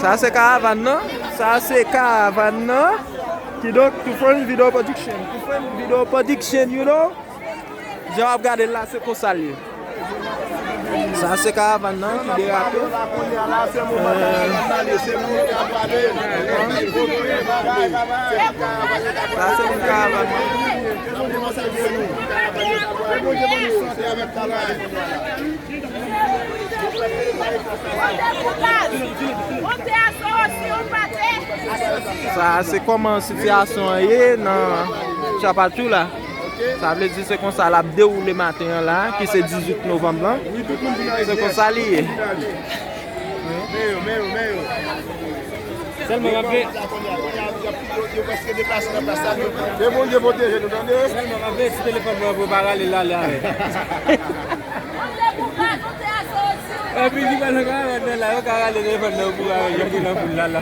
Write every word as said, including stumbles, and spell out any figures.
Sa se karavàn nan. Sa se karavàn nan. Kidonk, Two Friends Video Production. Two Friends Video Production, you know. Jan w ap gade l la, se konsa l ye. Sa se karavàn nan ki derape. Sa se moun karavàn nan. Sa se kòman sitiyasyon an ye nan Chapachou la. Sa vle di se konsa l ap dewoule maten an la, ki se dizuit novanm lan. Se konsa li ye. Sèlman m ap vle. Yo prèske deplase nan plas la. Ke Bondye pwoteje nou, tande. Sèlman m ap vle ti telefòn mwen pou pa rale l ale avè. Epi ki pa nan karavàn nan la, yo ka rale telefòn nan pou rale, yo pou nan foul la la.